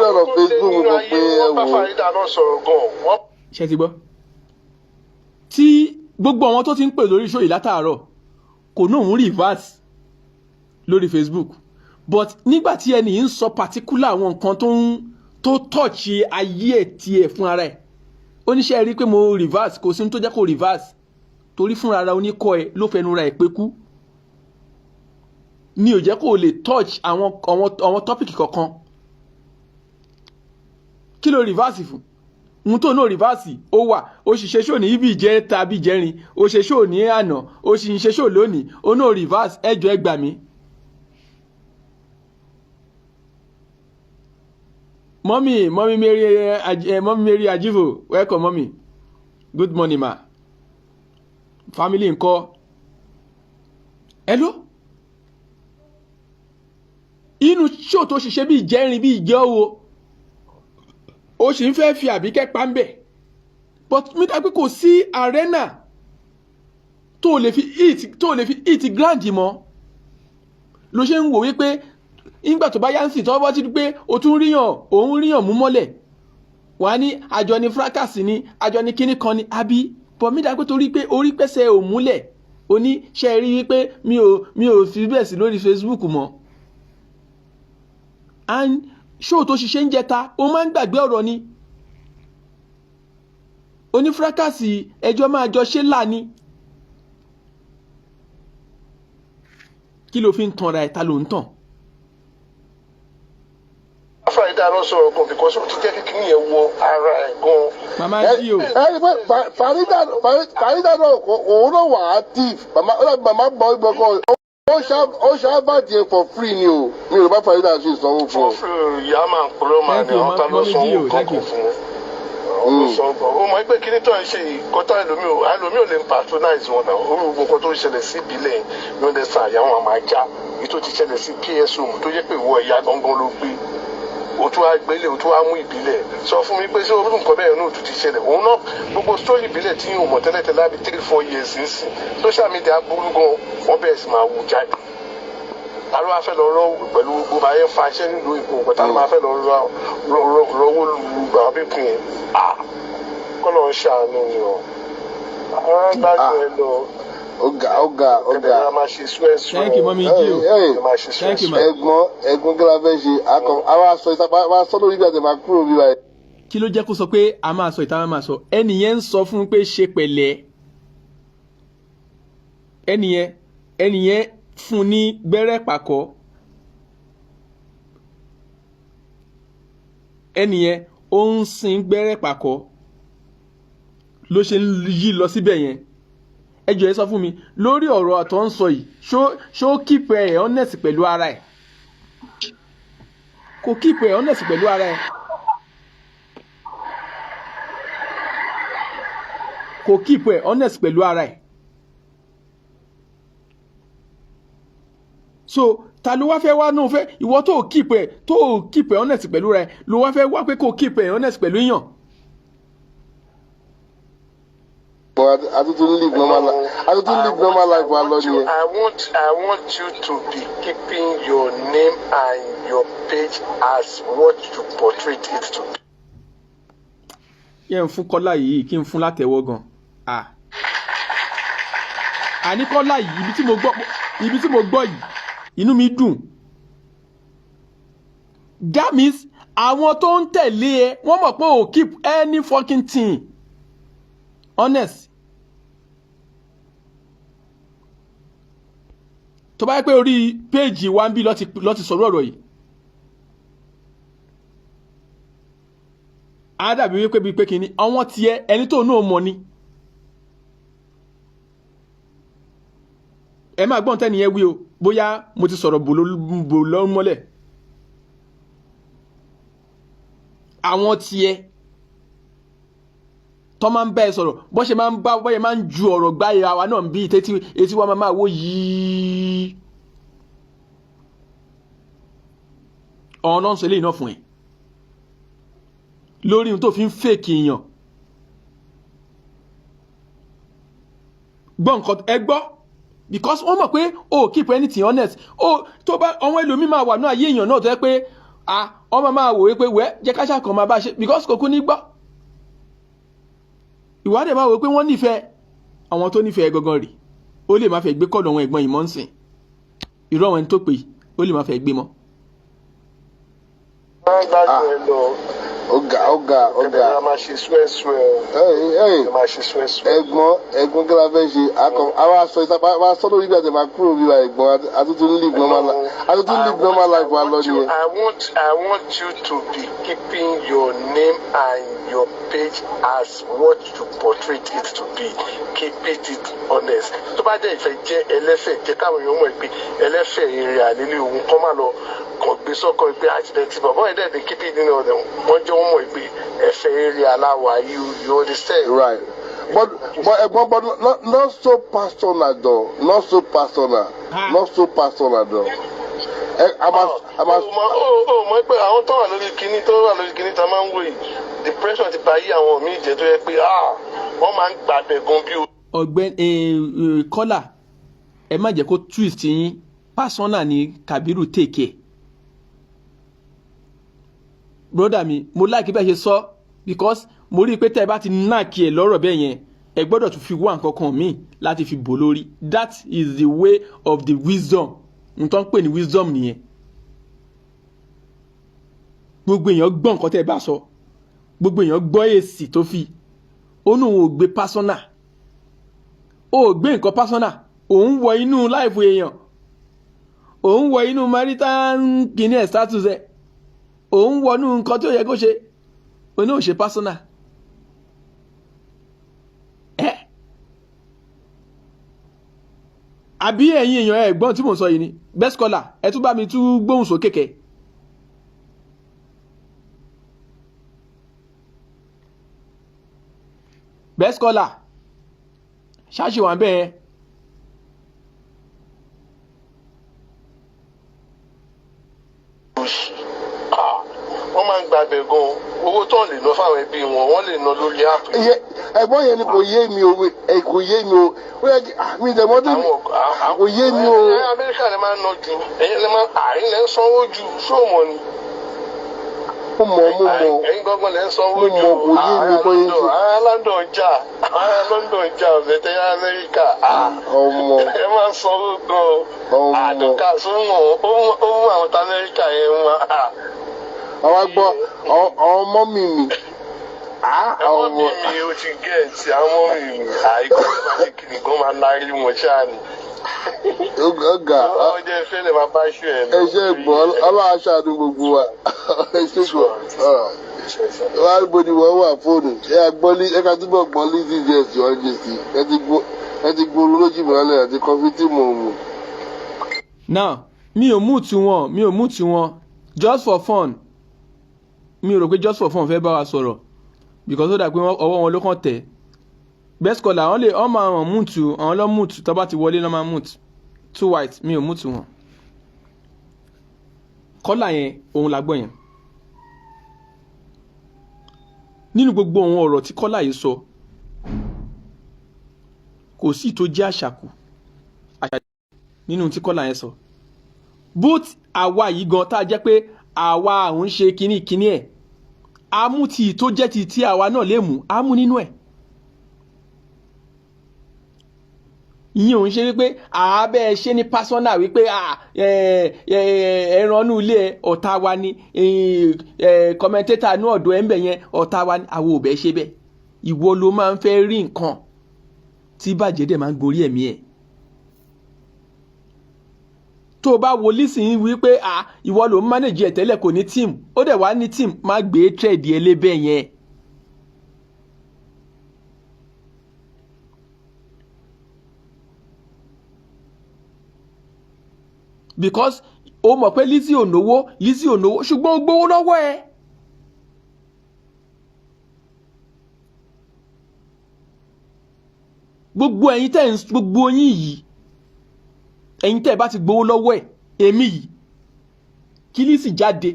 ọ̀rọ̀ Facebook mo pé ẹ Wọ́n bá wò. Farida náà sọ̀rọ̀ gan. Wọ́n Ṣe ti gbọ́ tí gbogbo àwọn tó ti ń pè lórí show yìí látàárọ̀ kò ní òun reverse lórí Facebook, but nígbà tí ẹni yìí ń sọ particular àwọn nǹkan tó ń tó touch ayé ẹ̀ tiẹ̀ fún ara ẹ̀, ó ní ṣe rí i pé mo reverse. Kò sí ní tó jẹ́ kó reverse, torí fúnra ara oníkọ́ ẹ ló fẹnu ra ẹ̀ pé kú ni ò jẹ́ kó o lè touch àwọn topic kankan. Kí ló reverse fún? Ohun tó náà reverse, ó wà, ó sì ṣe show ní ibi ìjẹ́ tàbí ìjẹrin, ó ṣe show ní àná, ó sì ń ṣe show lónìí, ó náà reverse. Ẹjọ́, ẹ gbà mí. Mummy Mary, Mummy Mary Ajivo, welcome, mummy. Good morning, ma. Family ńkọ́? Hello, inú show tó ṣiṣẹ́ bí ìjẹrin bí ìjẹ́ owó, ó sì ń fẹ́ fi Àbíkẹ́ pa ń bẹ̀, but mi dá pé kò sí arena tó lè fi hit ground mọ́. Ló ṣe ń wò wípé nígbà tó bá yá ń sìn tó bá ti di pé o tún ríyàn, òun ríyàn mú mọ́lẹ̀, wàá ní àjọ ní fracas ní àjọ ní kíní kan ní àbí. But mi dá pé torí pé orí pẹ́sẹ̀ ò múlẹ̀, o ní ṣe rí wípé mi ò fi bẹ́ẹ̀ sí lórí Facebook mọ́. And show tó ṣiṣẹ́ ń jẹta, o máa ń gbàgbé ọ̀rọ̀ ni oní fracas, ẹjọ́ máa jọ ṣe là ní. Kí ló fi ń tanra ẹ̀? Ta ló ń tàn? Farida náà sọ̀rọ̀ gan because ó ti jẹ́ kí kíní yẹn wọ ara ẹ̀ gan. Màmá Ẹ jí o. Ẹ rí pé Farida náà òun náà wà active. Màmá ó dàbí màmá bọ̀ ibọ̀ kan, ó ṣàbàtì ẹ̀ for free ni o. Mi ò bá Farida ṣe ìsanwó fún ọ. Fún ìyá máa ń purọ́ máa Thank ní you, àwọn tá ló Mummy sanwó G o, thank you. kankan fún wọn. Ó sọ gan, ó mọ̀ pé kíní tó ń ṣe yìí kọ́tà ẹlòmíì ò lè patronize wọn náà. Ó gbogbo nǹkan tó ń ṣẹlẹ̀ sí ìbílẹ̀ yìí ló ń dẹ́sán àyà wọn máa já. Èyí tó ti ṣẹlẹ̀ sí PSO tó jẹ́ pé ìwọ ìyá gangan ló gbé, o tún wá gbélé, o tún wá mú ìbílẹ̀ sọ fún mi pé ṣé orú nǹkan bẹ́ẹ̀ náà tún ti ṣẹlẹ̀. Òun náà gbogbo story ìbílẹ̀ tí yóò mọ̀ tẹ́lẹ̀tẹ́lẹ̀ àbí 3-4 years nísìn, social media burú gan, wọ́n bẹ̀rẹ̀ sí máa wú jáde. Ta ló wá fẹ́ lọ rọ́ pẹ̀lú gbogbo ayé fa iṣẹ́ nílùú ìkó nǹkan? Ta ló máa fẹ́ lọ rọwọ́ lu gbà pípín yẹn? Ah, kọ́ ló ń ṣàánú ni o. Àwọn gbádùn ẹ lọ. Ó ga, ó ga, ó ga. Kẹ̀kẹ́ máa ṣe súẹ́súẹ́. Thank you, Mummy G o. Hey, Ẹ máa ṣe Thank you, ma. súẹ́súẹ́. Ẹ̀gbọ́n, kí la fẹ́ ṣe? Akọ àwa sọ ìta, máa sọ lórí bí a ti máa kúrò bí báyìí. Kí ló jẹ́ kó sọ pé a máa sọ ìta, máa sọ? Ẹnì yẹn ń sọ fún un pé ṣe pẹ̀lẹ́. Ẹnì yẹn fún un ní gbẹ́rẹ́ pàkọ́. Ẹnì yẹn ó ń sin gbẹ́rẹ́ pàkọ́ ló ṣe ń yí lọ síbẹ̀ yẹn. Ẹ jọ̀ọ́, ẹ sọ fún mi lórí ọ̀rọ̀ àtọ́ ń sọ yìí, ṣó keep ẹ̀ honest pẹ̀lú ara ẹ̀? Kò keep ẹ̀ honest pẹ̀lú ara ẹ̀. Kò keep ẹ̀ honest pẹ̀lú ara ẹ̀. So ta ló wá fẹ́ wá náà fẹ́ ìwọ tó keep ẹ̀ honest pẹ̀lú rẹ ló wá fẹ́ wá pé kò keep ẹ̀ honest pẹ̀lú èèyàn? But a tún live normal life wa lọ nìyẹn. I want you to be keeping your name and your page as what you portray it to be. Yẹ n fún Kọ́lá yìí, kí n fún látẹ̀wọ́ gan. Ah, àní Kọ́lá yìí, ibi tí mo gbọ́ yìí, inú mi dùn. That means àwọn tó ń tẹ̀lé ẹ, wọ́n mọ̀ pé ò keep any fucking thing honest. Tó bá yẹ pé orí péèjì wa ń bí lọ́ ti sọ̀rọ̀ ọ̀rọ̀ yìí, á dàbí wípé bíi pé kínní àwọn tiẹ̀ ẹni tó náà mọ̀ ni. Ẹ máa gbọ́n tẹ́ni yẹn wí o, bóyá mo ti sọ̀rọ̀ bò lọ́ mọ́lẹ̀. Àwọn tiẹ̀ tọ́ máa ń bá ẹ sọ̀rọ̀, bó ṣe máa ń bá, bó ṣe máa ń ju ọ̀rọ̀ gbá ẹ, àwa náà ń bí etí etí wa máa wó yìí. Ọ̀hún náà ń sọ eléyìí náà fún ẹ lórí ohun tó fi ń fake èèyàn. Gbọ́ nǹkan ẹ gbọ́, because wọ́n mọ̀ pé o keep anything honest. O tó bá àwọn ẹlòmíì máa wà ní ayé èèyàn náà tó yẹ pé ah, wọ́n máa wò ó pé wẹ́ jẹ́ ká ṣàkàn máa bá ṣe, because kò kú ní gbọ́. Ìwádìí máa wò pé wọ́n nífẹ̀ẹ́ àwọn tó nífẹ̀ẹ́ gangan rè, ó lè má fẹ́ gbé kọ́ọ̀dù àwọn ẹ̀gbọ́n yìí mọ́ ń sìn. Irú àwọn ẹni tó pè, ó lè má fẹ́ gbé mọ́. Wọ́n gbádùn ẹ lọ. Ọ̀gá, ọ̀gá, ọ̀gá. Ẹ máa ṣe swẹ́swẹ́ o. Ẹ máa ṣe swẹ́swẹ́. Ẹ̀gbọ́n, ẹ̀gbọ́n, kí la fẹ́ ṣe? Akọ àwa sọ ìtàpá àwa sọ lórí ibi àti máa kúrò bíbá. Ẹ̀gbọ́n, àtúntò ń live normal life wa lọ nìyẹn. I want you to be keeping your name and your page as what you portray it to be. Keep it honest. Tó bá jẹ́ ìfẹ́ jẹ́ ẹlẹ́fẹ̀, jẹ́ káwọn èèyàn mọ̀ pé ẹlẹ́fẹ̀ èrè àlélẹ́ òun kọ́ máa lọ kàn gbé sọ́kọ̀ pé accident bàbá ẹ̀ dẹ̀ dey keep it nínú ọ̀dẹ̀ wọ́n jẹ́ wọ́n mọ̀ pé ẹ̀fẹ̀ èrè aláwa. You understand? Right. But ẹ̀gbọ́n, but not so personal though. Not so personal. Not so personal though. Ẹ a máa. Ó mọ̀ pé àwọn tó wà lórí kinní tó wà lórí kinní tá a máa ń wò yìí, depression ti bà yí àwọn míì jẹ́ tó yẹ pé ah, wọ́n máa ń gbàbẹ̀ gan bí o. Ọ̀gbẹ́ni Kọ́lá, ẹ má jẹ́ kó twist yín. Personal ni Kabiru take care. Broda mi, mo like bẹ́ẹ̀ ṣe sọ, because mo rí i pé tẹ́ ẹ bá ti knock ẹ lọ́rọ̀ bẹ́ẹ̀ yẹn, ẹ gbọ́dọ̀ tún fi wá nǹkan kan míì láti fi bò lórí. That is the way of the wisdom. N tó ń pè ní wisdom nìyẹn. Gbogbo èèyàn gbọ́ nǹkan tẹ́ ẹ bá sọ, gbogbo èèyàn gbọ́ èsì tó fi ó ní òun ò gbé personal, ó gbé nǹkan personal. Òun wọ inú life èèyàn, òun wọ inú marital kìíní ẹ̀, status ẹ̀, òun wọnú nǹkan tí ó yẹ kó ṣe, òun náà ò ṣe personal ẹ. Àbí ẹ̀yin èèyàn, ẹ̀ gbọ́n tí mò ń sọ yìí ni? Best caller, ẹ tún bá mi tún gbóhùn sókè kẹ́. Best caller, ṣáṣì wà bẹ́ẹ̀. Òṣì, wọ́n máa ń gbàbẹ̀ gan. Owó tó lè ná fáwọn ẹbí wọn, wọ́n lè ná lórí app. Ẹ̀gbọ́n, yẹn ni kò yé mi o. Ẹ kò yé mi o. Ó yẹ kí mi ìdẹ̀mọ́ tó kò yé mi o. Amẹ́ríkà lè máa ń ná ju, ẹ̀yin lè máa àárín lẹ́ ń sanwó ju ṣóòmọ̀ ni. Mo mọ̀, mo mọ̀. Ẹ̀yin gbọ́ngàn lẹ́ ń sanwó Mo ju. mọ̀, kò yé mi bóyá ṣe. Ará London jà, ará London jà ọ̀sẹ̀ tẹ́ Amẹ́ríkà. Ọmọ. Ẹ máa ń sanwó gan-an. Ọmọ. Àdùnkà sóhun ó mú àwọn tá Amẹ́ríkà yẹn wọn. Àwọn gbọ́ àwọn ọmọ mi mi. Àwọn mi mi ó ti gẹ̀ẹ́tì àwọn mi mi àìkú ìpàdé kìnìún máa lárí wọn ṣáà ni. Ọ̀gá. Ọjọ́ ìfẹ́ lè máa bá ṣú ẹ̀ lọ. Ẹ ṣe gbọ́, Ọlọ́run aṣáájú gbogbo wa. Ẹ ṣe gbọ́ wá gbòdì wọ́n wà fóònù ẹ gbọ́ ẹ ká túbọ̀ gbọ́ Lizzy jẹ́ ọjọ́ sí ẹ ti gbóru lójú ìmọ̀lẹ́ àti kọfí tí mò ń mu. Now, mi ò mú tiwọn, mi ò mú tiwọn. Just for fun, mi ò rò pé just for fun fẹ́ bá wa sọ̀rọ̀, because ó dà pé ọwọ́ wọn ló kàn tẹ̀. Best caller, àwọn lè wọ́n máa hàn mute, àwọn lọ́ mute. Tó bá ti wọlé lọ́ máa mute. Too white, mi ò mute wọn. Caller yẹn, òun la gbọ́ yẹn. Nínú gbogbo àwọn ọ̀rọ̀ tí caller yìí sọ, kò sí tó jẹ́ àṣàkù nínú tí caller yẹn sọ. Both àwa yìí gan tá a jẹ́ pé àwa àwọn ń ṣe kínní kínní ẹ̀, amú tí tó jẹ́ ti tí àwa náà lè mú amú nínú ẹ̀. Ìyẹn ò ń ṣe wípé àábẹ́ ṣe ní personal, wípé ẹran inú ilé ọ̀tá wa ni, commentator inú ọ̀dọ̀ ẹ̀ ń bẹ̀ yẹn ọ̀tá wa ni. Àwọn ò bẹ́ẹ̀ ṣe bẹ́ẹ̀. Ìwọ ló máa ń fẹ́ rí nǹkan tí bàjẹ́ dẹ̀ máa ń gorí ẹ̀mí ẹ̀. Tó o bá wo lísìn wípé ìwọ ló ń manage ẹ̀ tẹ́lẹ̀, kò ní team, ó dẹ̀ wá ní team, má gbé trade ẹ lébẹ̀ yẹn. Because o mọ̀ pé Lizzy ò náwó, Lizzy ò náwó, ṣùgbọ́n ó gbowó lọ́wọ́ ẹ̀. Gbogbo ẹ̀yin tẹ́ ń gbogbo yín yìí, ẹ̀yin tẹ́ ẹ bá ti gbowó lọ́wọ́ ẹ̀, èmi yìí kí Lizzy jáde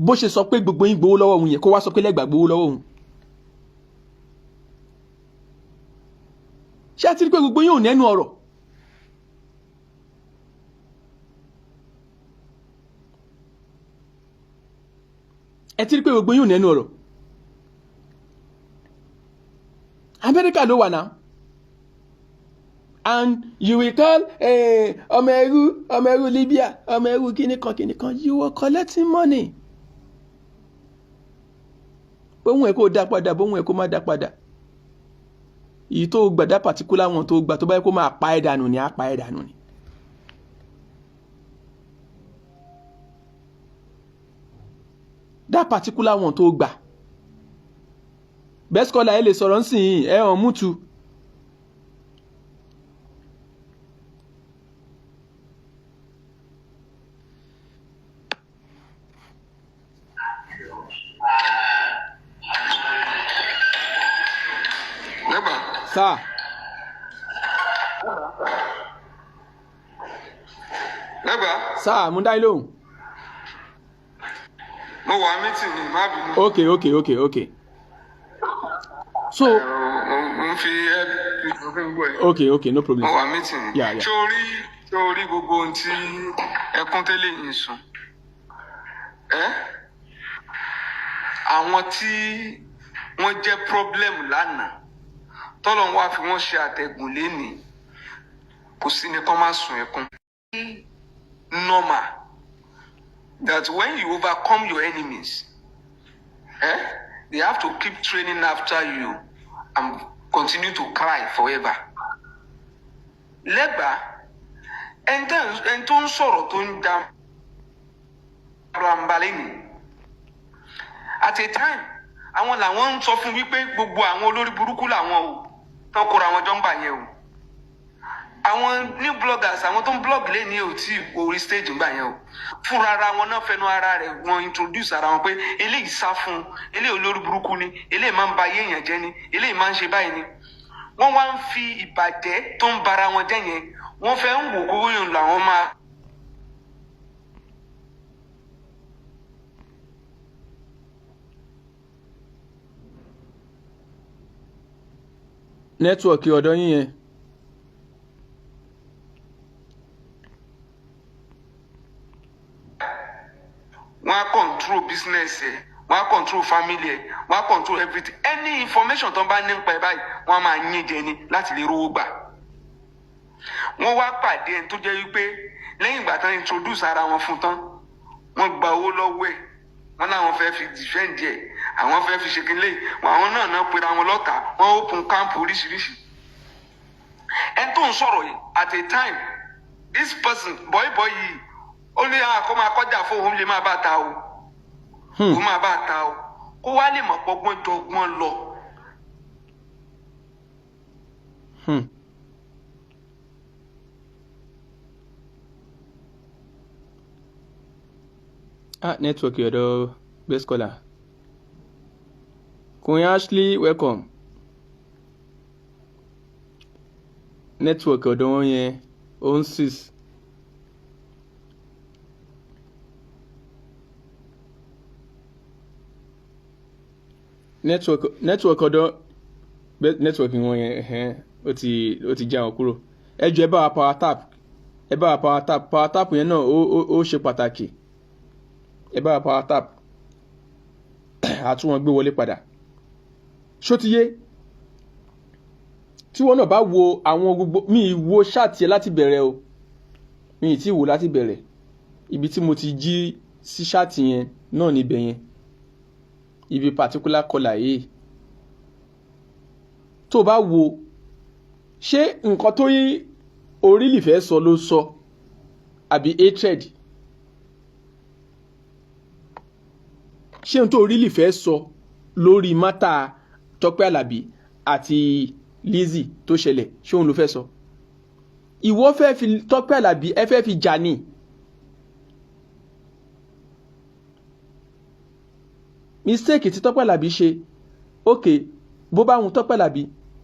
Bó ṣe sọ pé gbogbo yín gbowó lọ́wọ́ òun yẹn, kó wá sọ pé Lẹ́gbàá gbowó lọ́wọ́ òun. Ṣé ẹ ti rí pé gbogbo yín ò nẹ́nu ọ̀rọ̀? Ẹ ti rí pé gbogbo yín ò nẹ́nu ọ̀rọ̀. Amẹ́ríkà ló wà náà, and you will call ọmọ ẹrú, ọmọ ẹrú Libya, ọmọ ẹrú kíníkan kíníkan. You were collecting money. Bóun ẹ̀ kó dá padà, bóun ẹ̀ kó má dá padà, èyí tó gbà dá particular wọn tó gbà, tó bá yẹ kó máa pa ẹ̀ dànù ni, á pa ẹ̀ dànù ni. That particular one tó gbà, best caller, ẹ lè sọ̀rọ̀ nsìn, ẹ hàn mútu. Lẹ́gbàá. Sir. Lẹ́gbàá. Sir, mo dá yín lóhùn. Mo wà meeting ni, má bínú. Okay, so Mo ń fi ẹ mo fi ń gbọ́ ẹ. Okay, no problem. Mo wà meeting ni. Yeah. Ṣé o rí gbogbo ohun tí ẹkún tẹ́lẹ̀ yìí ń sùn? Ẹ́ àwọn tí wọ́n jẹ́ problem lánàá, tọ́lọ̀ ń wá fi wọ́n ṣe àtẹ̀gùn lénìí, kò sí ni kọ́ máa sùn ẹkún. Normal that when you overcome your enemies, they have to keep training after you and continue to cry forever. Lẹ́gbàá, ẹni tó ń sọ̀rọ̀, tó ń da rambalẹ̀ ni, at a time, àwọn làwọn ń sọ fún wípé gbogbo àwọn olórí burúkú làwọn o tán kóra àwọn jọ ń bà yẹn o. Àwọn new bloggers, àwọn tó ń blog lé ní ò tí orí stage ńgbà yẹn o, fúnra ara wọn náà fẹnu ara rẹ̀ wọn introduce ara wọn pé eléyìí sá fún un, eléyìí olórí burúkú ni, eléyìí máa ń ba ayé èèyàn jẹ́ ni, eléyìí máa ń ṣe báyìí ni. Wọ́n wá ń fi ìbàjẹ́ tó ń bara wọn jẹ́ yẹn, wọ́n fẹ́ ń wò kó yẹn làwọn máa. Network ọ̀dọ̀ yín yẹn. Wọ́n á control business ẹ̀, wọ́n á control family ẹ̀, wọ́n á control everything. Any information tó ń bá ní nípa ẹ̀ báyìí, wọ́n á máa yín jẹ ni láti lè rówó gbà. Wọ́n wá pàdé ẹni tó jẹ́ wípé lẹ́yìn ìgbà tán introduce ara wọn fún tán, wọ́n gba owó lọ́wọ́ ẹ̀, wọ́n láwọn fẹ́ fi defend ẹ̀, àwọn fẹ́ fi ṣe kínlẹ̀, àwọn náà náà pera wọn lọ́tà, wọ́n open camp oríṣiríṣi. Ẹni tó ń sọ̀rọ̀ yìí, at a time, this person, boy boy yìí, ó ní àkọ́ máa kọjá fún òun, lè má bá ta o, kó má bá ta o, kó wá lè mọ̀ pọ́gbọ́n jọgbọ́n lọ. Ah, network ọ̀dọ̀ best caller. Queen Ashley, welcome. Network ọ̀dọ̀ wọn yẹn ó ń six. Network ọ̀dọ̀ network wọn yẹn, ẹ̀hẹ́n, ó ti já wọn kúrò. Ẹ jọ̀ọ́, ẹ bá wa power tap, ẹ bá wa power tap. Power tap yẹn náà ó ṣe pàtàkì. Ẹ bá wa power tap, àtún wọn gbé wọlé padà. Ṣó ti yé? Tí wọn náà bá wo àwọn gbogbo mi wo chat yẹn láti bẹ̀rẹ̀ o, mi ì tí wò láti bẹ̀rẹ̀. Ibi tí mo ti jí sí chat yẹn náà níbẹ̀ yẹn, ibi particular caller yìí tó bá wo, ṣé nǹkan tó yí orílì fẹ́ sọ ló sọ àbí hatred? Ṣé ohun tó orílì fẹ́ sọ lórí matter Tọ́pẹ́ Àlàbí àti Lizzy tó ṣẹlẹ̀, ṣé òun ló fẹ́ sọ? Ìwọ fẹ́ fi Tọ́pẹ́ Àlàbí, ẹ fẹ́ fi jà ní. Mistake tí Tọ́pẹ́ Àlàbí ṣe, ok, bó bá wùn Tọ́pẹ́ Àlàbí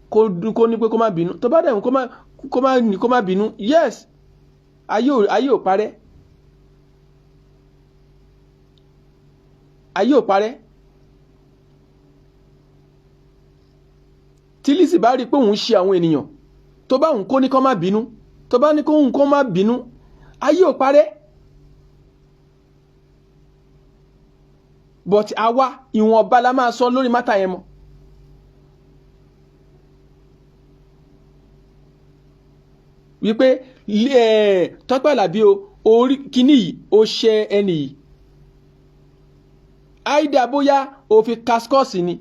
kó ní pé kó má bínú, tó bá dẹ̀ wùn kó má ní kó má bínú, yes, ayé ò parẹ́. Ayé ò parẹ́. Tí Lizzy bá rí i pé òun ṣe àwọn ènìyàn, tó bá òun kó ní kó má bínú, tó bá ní kó òun kó má bínú, ayé ò parẹ́. But àwa ìwọ̀nba la máa sọ lórí matter yẹn mọ́. Wípé Tọ́pẹ́ Àlàbí o, orí kíní yìí ó ṣe ẹni yìí, àìdá bóyá o fi kaskọ́ọ̀sì ni,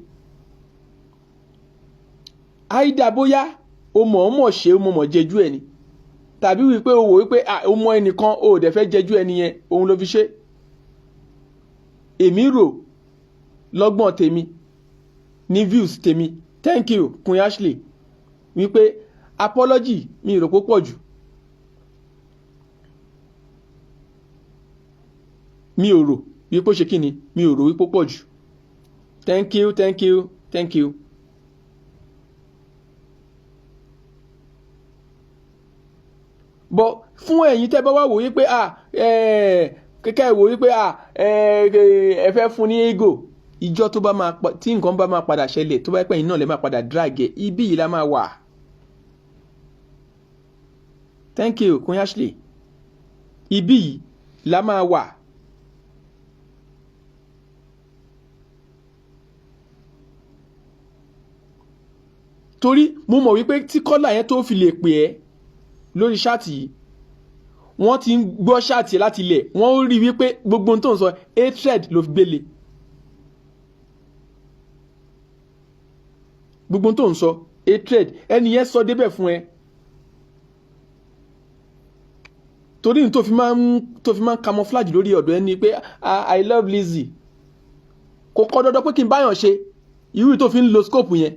àìdá bóyá o mọ̀ọ́mọ̀ ṣe, o mọ̀ọ́mọ̀ jẹjú ẹ ni, tàbí wípé o wò wípé o mọ ẹnìkan, o ò dẹ̀ fẹ́ jẹjú ẹni yẹn, òun ló fi ṣe. Èmi rò lọ́gbọ̀n tèmi ní views tèmi, thank you Queen Ashley, wípé apology mi rò pó pọ̀ jù. Mi ò rò wípé ó ṣe kí ni, mi ò rò wípé ó pọ̀ jù. Thank you, thank you, thank you. But fún ẹ̀yin tẹ́ bá wá wò wípé kẹ́kẹ́ wò wípé ẹ fẹ́ fún ní ego, ìjọ tó bá máa tí nǹkan bá máa padà ṣẹlẹ̀, tó bá pẹ́ yín náà lè máa padà drag ẹ̀, ibi yìí la máa wà. Thank you Queen Ashley. Ibi yìí la máa wà. Torí mo mọ̀ wípé tí kọ́là yẹn tó fi lè pè ẹ́ lórí chat yìí, wọ́n ti ń gbọ́ chat láti ilẹ̀, wọ́n rí wípé gbogbo ohun tó ń sọ, hatred ló fi gbélé. Gbogbo ohun tó ń sọ, hatred, ẹni yẹn sọ débẹ̀ fún ẹ. Torí ní tó fi máa ń camouflage lórí ọ̀dọ̀ ẹni pé I love Lizzy. Kò kọ́ dandan pé kí n báyàn ṣe, irú tó fi ń lo scope yẹn,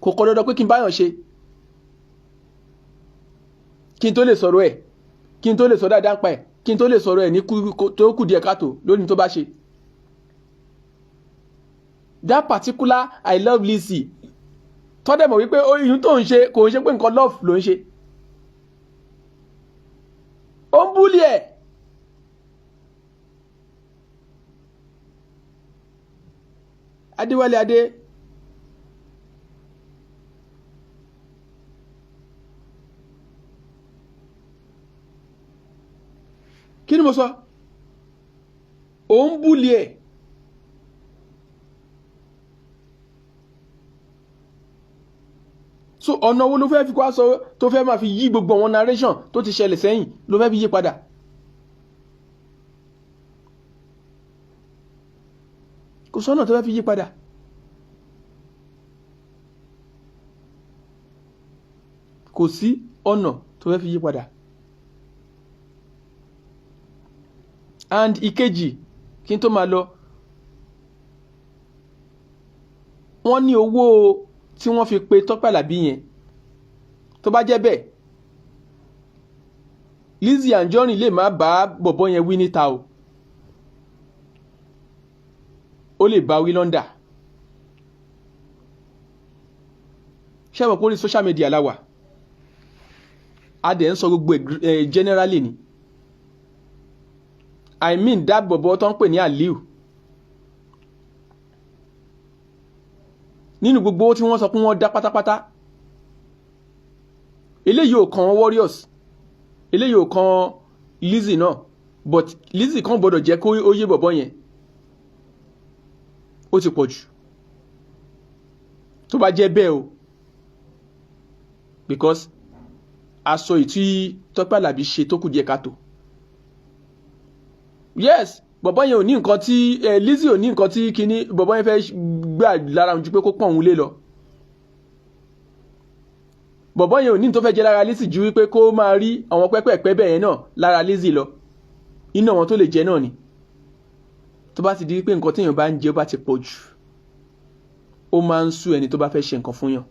kò kọ́ dandan pé kí n báyàn ṣe kí n tó lè sọ̀rọ̀ ẹ̀, kí n tó lè sọ dáadáa pa ẹ̀, kí n tó lè sọ̀rọ̀ ẹ̀ ní tó kù díẹ̀ káàtó lónìí tó bá ṣe. That particular I love Lizzy, tọ́dẹ̀ mọ̀ wípé ìyún tó ń ṣe kò ń ṣe pé nǹkan love ló ń ṣe. Ó ń bully ẹ̀. Adéwálé Adé. Kí ni mo sọ? Ó ń bully ẹ̀. So ọ̀nà wo ló fẹ́ fi kó aṣọ tó fẹ́ máa fi yí gbogbo àwọn narration tó ti ṣẹlẹ̀ sẹ́yìn ló fẹ́ fi yí padà? Kò sọ́nà tó fẹ́ fi yí padà. Kò sí ọ̀nà tó fẹ́ fi yí padà. And ìkejì, kí n tó máa lọ, wọ́n ní owó tí wọ́n fi pe Tọ́pẹ́ Àlàbí yẹn, tó bá jẹ́ bẹ́ẹ̀, Lizzy Anjorin lè má bá bọ̀bọ̀ yẹn wí níta o, ó lè bá wí lọ́ndà. Ṣé àwọn kórè social media la wà, a dẹ̀ ń sọ gbogbo ẹ̀ generally ni. I mean that bọ̀bọ̀ tó ń pè ní Aliu, nínú gbogbo owó tí wọ́n sọ pé wọ́n dá pátápátá, eléyìí ò kan Warriors, eléyìí ò kan Lizzy náà, but Lizzy kan gbọ́dọ̀ jẹ́ kó ó yé bọ̀bọ̀ yẹn, ó ti pọ̀ jù tó bá jẹ́ bẹ́ẹ̀ o, because aṣọ ìtí Tọ́pẹ́ Àlàbí ṣe tó kù díẹ̀ káàtó. Yes, bọ̀bọ̀ yẹn ò ní nǹkan tí Lizzy ò ní nǹkan tí kíní bọ̀bọ̀ yẹn fẹ́ gbà lára òun ju pé kó pọ̀n òun lé lọ. Bọ̀bọ̀ yẹn ò ní tó fẹ́ jẹ lára Lizzy ju wípé kó máa rí àwọn pẹ́pẹ́pẹ́ bẹ́ẹ̀ yẹn náà lára Lizzy lọ. Inú àwọn tó lè jẹ náà ni. Tó bá ti di pé nǹkan téèyàn bá ń jẹ ó bá ti pọ̀ jù, ó máa ń sú ẹni tó bá fẹ́ ṣe nǹkan fún yàn.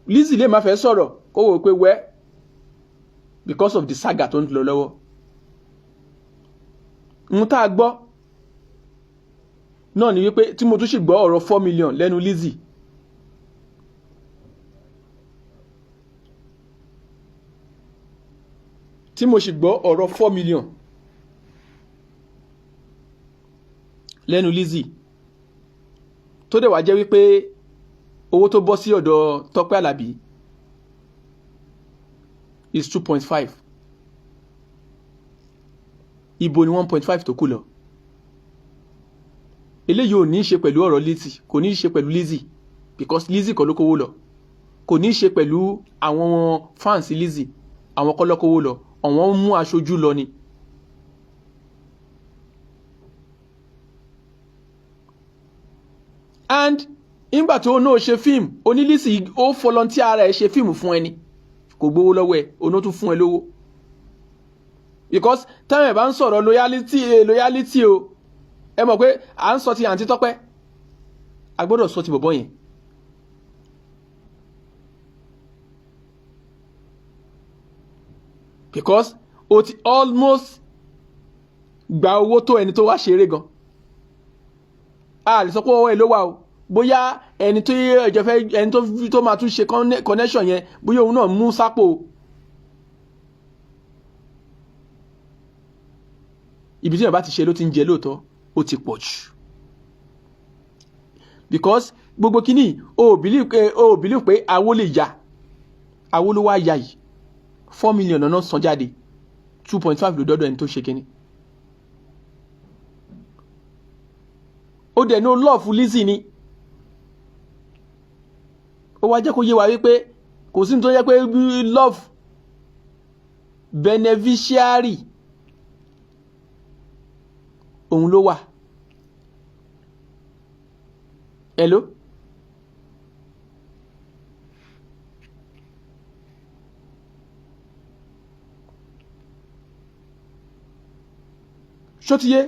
Lizzy lè má fẹ́ sọ̀rọ̀ kó wò ó pé wẹ́ because of the saga tó ń lọ lọ́wọ́. Ohun tá a gbọ́ náà ni wípé tí mo tún sì gbọ́ ọ̀rọ̀ 4 million lẹ́nu Lizzy. Tí mo sì gbọ́ ọ̀rọ̀ 4 million. Lẹ́nu Lizzy tó dẹ̀ wá jẹ́ wípé owó tó bọ́ sí ọ̀dọ̀ Tọ́pẹ́ Àlàbí is 2.5, ibo ni 1.5 tó kù lọ? Eléyìí ò ní í ṣe pẹ̀lú ọ̀rọ̀ Lizzy, kò ní í ṣe pẹ̀lú Lizzy, because Lizzy kọ́ ló kówó lọ. Kò ní í ṣe pẹ̀lú àwọn fans Lizzy, àwọn kọ́ ló kówó lọ, àwọn mú aṣojú lọ ni. And nígbà tó náà ṣe fíìmù oní Lizzy, ó volunteer ara ẹ̀ ṣe fíìmù fún ẹni, kò gbowó lọ́wọ́ ẹ̀, òun tún fún ẹ lówó, because táwọn ẹ̀ bá ń sọ̀rọ̀ loyalty, loyalty o, ẹ mọ̀ pé à ń sọ ti àǹtí Tọ́pẹ́, a gbọ́dọ̀ sọ ti bọ̀bọ̀ yẹn. Because o ti almost gba owó tó ẹni tó wá ṣeré gan. A lè sọ pé ọwọ́ ẹ ló wà o, bóyá ẹni tó ẹjọ fẹ́, ẹni tó máa tún ṣe connection yẹn, bóyá òun náà mú sápò. Ibi tí èèyàn bá ti ṣe ló ti ń jẹ lóòótọ́, ó ti pọ̀ jù, because gbogbo kínní o ò believe pé awó lè ya, awó ló wá ya yìí. 4 million náà san jáde, 2.5 ló dọ́dọ̀ ẹni tó ṣe kínní. Ó dẹ̀ ní o love Lizzy ni, ó wá jẹ́ kó yé wa wípé kò sí ní tó yẹ pé love beneficiary òun ló wà. Hello? Ṣó ti yé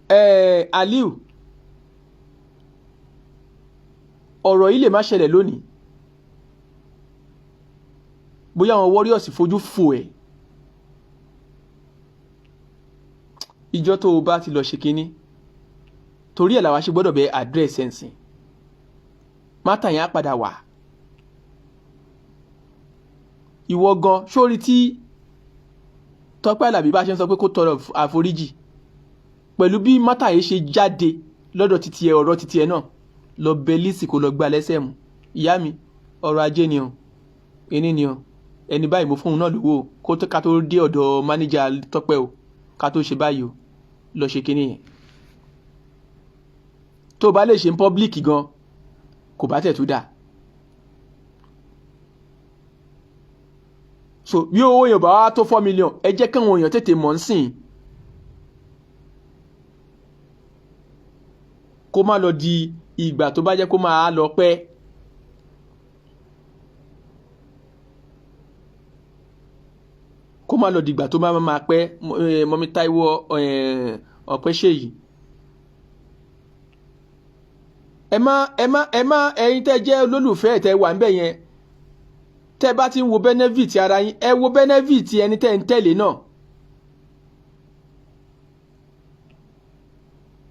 ẹ, Aliu? Ọ̀rọ̀ yìí lè má ṣẹlẹ̀ lónìí, bóyá àwọn warriors fojú fò ẹ́. Ìjọ tó o bá ti lọ ṣe kínní, torí ẹ̀ làwa ṣe gbọ́dọ̀ bẹ address ẹ̀ sìn matter yẹn á padà wà. Ìwọ gan sórí tí Tọ́pẹ́ Àlàbí bá ṣe ń sọ pé kó tọrọ àforíjì pẹ̀lú bí matter yìí ṣe jáde lọ́dọ̀ títí ẹ, ọ̀rọ̀ títí ẹ náà, lọ bẹ Lizzy, kó lọ gbá lẹ́sẹ̀ mú. Ìyá mi, ọrọ̀ ajé ni o, ẹni ni o, ẹni báyìí mo fóun náà lówó o, kó ká tó dé ọ̀dọ̀ mánéjà Tọ́pẹ́ o, ká tó ṣe báyìí o, lọ ṣe kinní yẹn. Tó o bá lè ṣe ní public gan, kò bá tẹ̀ tó dáa. So bí owó yẹn bá wá tó 4 million, ẹ jẹ́ káwọn èèyàn tètè mọ̀ ń sìn, kó má lọ di ìgbà tó bá jẹ́ kó máa lọ pẹ́. Kó má lọ dìgbà tó bá máa pẹ́. Mummy Táíwò Ọ̀pẹ́ṣèyí, ẹ má ẹ má ẹ má, ẹ̀yin tẹ́ jẹ́ olólùfẹ́ ẹ̀ tẹ́ wà ń bẹ̀ yẹn, tẹ́ bá ti ń wo benefit ara yín, ẹ wo benefit ẹni tẹ́ ń tẹ̀lé náà.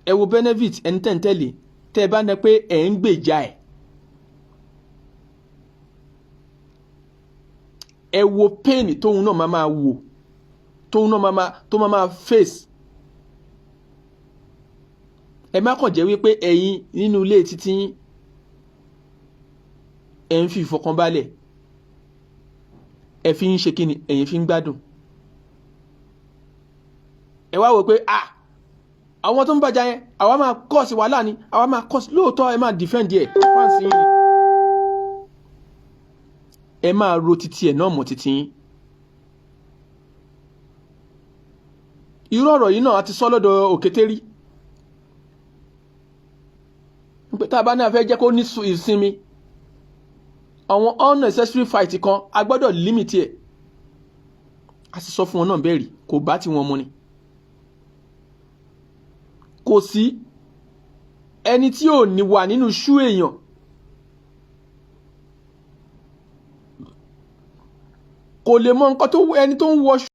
Ẹ wo benefit ẹni tẹ́ ń tẹ̀lé, tẹ́ ẹ bá ní pé ẹ̀ ń gbèjà ẹ̀. Ẹ wo pain tóun náà máa máa wò, tóun náà máa tó máa máa face. Ẹ má kàn jẹ́ wípé ẹ̀yin nínú ilé títí yín, ẹ̀ ń fi ìfọkànbalẹ̀, ẹ fi ń ṣe kíni, ẹ̀yin fi ń gbádùn. Ẹ wá wò pé, ah, àwọn tó ń bàjá yẹn, àwa máa cause wàhálà ni, àwa máa cause. Lóòótọ́, ẹ máa defend ẹ̀, fans yín ni. Ẹ máa ro títí ẹ̀ náà mọ̀ títí yín. Irú ọ̀rọ̀ yìí náà a ti sọ lọ́dọ̀ òkété rí, tá a bá ní a fẹ́ jẹ́ kó ní ìsinmi, àwọn unnecessary fight kan, a gbọ́dọ̀ limit ẹ̀. A sì sọ fún wọn náà bẹ́ẹ̀ rí, kò bá tí wọn mu ni. Kò sí ẹni tí ò ní wà nínú ṣú èèyàn. Kò lè mọ nǹkan tó ẹni tó ń wọ.